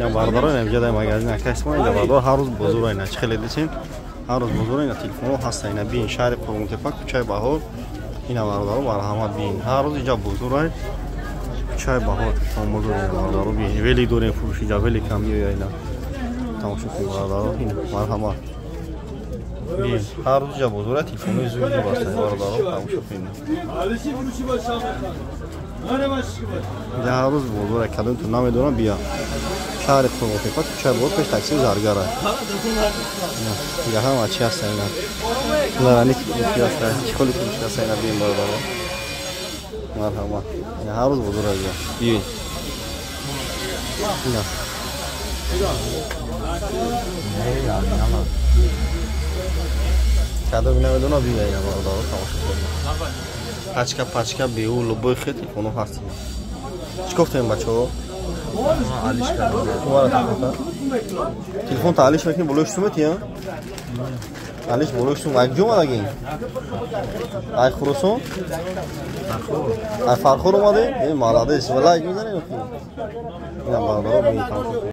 Бародарон, инҷа дар магазин акай Исмоил, инҷа бародар ҳар рӯз бозор айна чӣ хеле дисем, ҳар рӯз бозор айна телефонҳо ҳаст айна бин шаҳри Қурғонтепа кӯчаи Баҳор. Ина бародаро марҳамат бин, ҳар рӯз инҷа бозор ай кӯчаи Баҳор бозор ина бародаро бин, велик дорем фурӯш инҷа велик ҳам биёй айна тамошо кунед бародаро, ина марҳамат бин, ҳар рӯз инҷа бозор ай телефонҳои зуд зуд ҳаст бародаро тамошо кунед. Инҷа ҳар рӯз бозор ай кадомтон намедонам бия. Шаҳри Қурғонтепа кӯчаи Баҳор пеш такси Заргара. Инҷа ҳама чӣ ҳаст ина лараники фурӯшӣ ҳаст, чиколи фурӯшӣ ҳаст ина бин бародаро марҳамат. Ина ҳар рӯз бозор ай биёед. Ина кадом намедонам бия ина бародаро тамошо кунед. Пачка пачка беу лубои хел телефонҳо ҳаст ина. Чӣ гуфтем бачаҳо? Телефон та алиш мекунӣ болои шум метия? Алиш болои шум. Ай куҷо омадагӣ? Ай Хуросон? Ай Фархор омадӣ? Э, молодец. Лайк мезанӣ? Ина бародаро бин тамошо кунед.